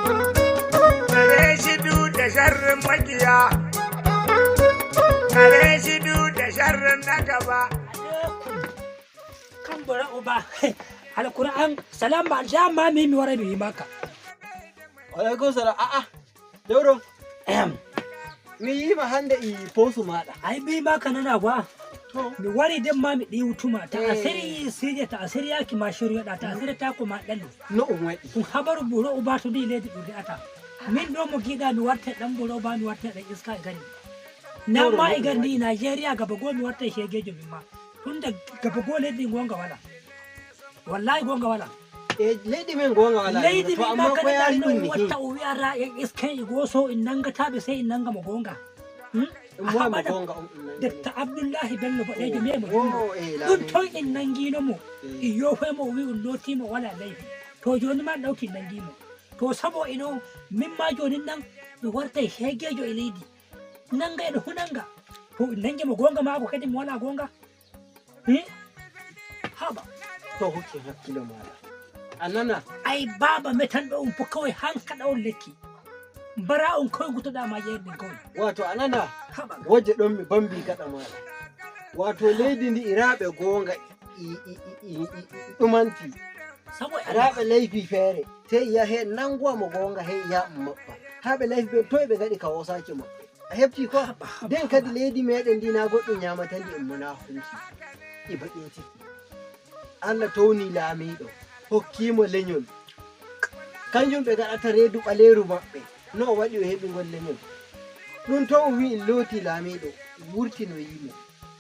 Kare shi du da sharrin makiya. Kare shi du da sharrin na gaba. Kan bora uba alquran salam ba dama mi mi wara mi maka. Alaikum salam. A'a, Dauro, mi yima hande i posu maɗa. Ai bi maka nana ba. To. Mi wari den ma mi ɗiwtuma ta Eh. asiri sije ta asiri yaki ma shiryoɗa ta asiri ta ko ma ɗalu. No ɗum waɗi. Ɗum habaru buro uba to ndi leydi ɗum ata min ɗo mo giɗa mi warta ɗan buro uba, mi warta ɗan iska e gari nan ma e gari ndi Nigeria gaba goo mi warta shegejo min ma tunda gaba goo leydi gonga wala, wallahi gonga wala. E leydi men gonga wala. Leydi to min amma ma ko kada yaari no ɗum ni watta o wiyata en isken e goso en nangataɓe sey en nangamo gonga. Ɗum wama gonga on ɗum nangani. Detta Abdoullahi Bello boɗejo miyemo Oh, eh, ɗum laami. ton en nanginomo. Eh. E yofoymo o wi on lotimo wala leyfi to joni ma ɗawti nangimo to sabo eno min ma joni nan mi warta e hegejo e leydi nanga en hunanga to nangimo gonga mako kadi mi wala gonga. Haɓa. To hokke hakkilo maɗa. A nana. Ay baba metan ɗo on fo kawai hankaɗa on lekki mbara on kawai gutoɗa ma ƴerɗin kawai. Wato a nana. Haɓa. Waje ɗon mi bambi gaɗa maɗa. Wato leydi ndi iraɓe gonga ɗumanti. Sabo e Allah. Raɓe leyfi feere sey iya he nanguwa mo gonga he iya ɗum maɓɓa ha ɓe leyfi ɓe toye ɓe gaɗi ka wosaki maɓɓe a hefti ko. Haɓa, haɓa, nden kadi leydi meɗen ndi na goɗɗum ñamata ndi en munafunci e baƙin ciki. Allah towni laamiɗo hokkimo leñol kanjum ɓe gaɗata reedu ɓaleru maɓɓe no o waɗi o heɓi ngol leñol ɗum to o wi en looti laamiɗo wurtino yimo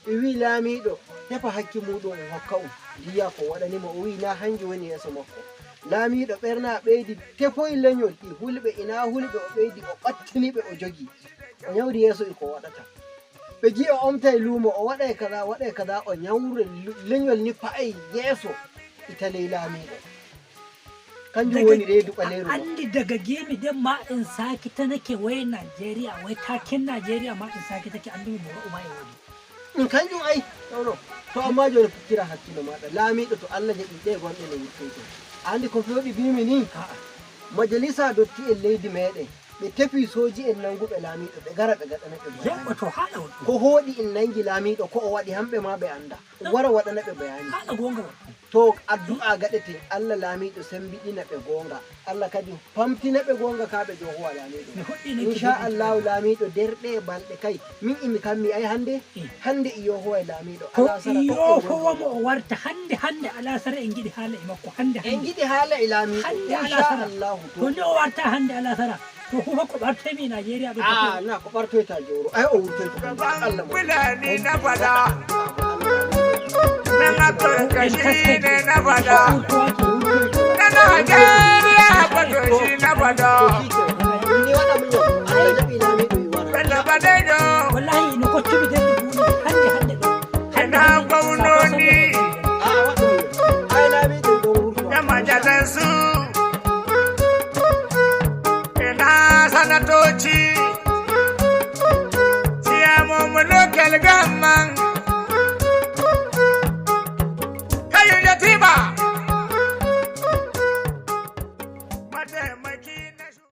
e wi laamiɗo hefa hakki muɗum o hokka um ndiya ko waɗanimo o wi na hanjum woni yeeso makko laamiɗo ɓerna ɓeydi tefoy leñol ɗi hulɓe ina hulɓe o ɓeydi o ɓattiniɓe o jogi o ñawri yeeso e ko waɗata ɓe gi o omtay luumo o waɗay kaza waɗay kaza o ñawre leñol ni pa'ay yeeso ita ley laamiɗo kanjum woni reedu ɓaleru A andi daga gemi den ma in saki ta nake wai Najeriya wai taken Najeriya ma in saki take andi mi boro uba e woni. Ɗum kanjum ai ɗawɗo to amma joni fukkira hakkilo maɗa laamiɗo to Allah jaɓi ɗe gonɗe no wurtoyto andi ko fewɗi mbimi ni. A'a. Majalisa dotti en leydi meɗen ɓe tefi soji en nanguɓe laamiɗo ɓe gara ɓe gaɗana ɓe bayani. Yawa to haala won. Ko hoɗi en nangi laamiɗo ko o waɗi hamɓe ma ɓe anda wara waɗana ɓe bayani. Haala gonga won. To addu'a gaɗete Allah laamiɗo sembiɗina ɓe gonga Allah kadi pamtina ɓe gonga ka ɓe johowa laamiɗo. Mi hoɗɗi ne. Inchallahu laamiɗo derɗe e balɗe kay min imi kammi ay hande. Eh. Hande i yohowa e laamiɗo To alasara yo toɓɓe howa mo o warta hande hande alasara en giɗi haala e makko hande en hande. giɗi haala e laamiɗo. Hande alasara. Inchallahu. To ni o warta hande alasara to hufa ko ɓartemi Najeriya ɗo. A na ko ɓartoyta jowro ay o wurtoyto Gaban Allah mo Fulani na fada. Na Afirka shi ne na fada. Na Najeriya bato shi na fada. Ni waɗa mun yau Allah jaɓi laamiɗo yi wara. Bello Badejo. Wallahi no koccumi den ɗi buni hande hande ɗo. Ina gwamnoni. A waɗa mun yau ai laamiɗo ɗon wurto. Da majalisu. Ina sanatoci.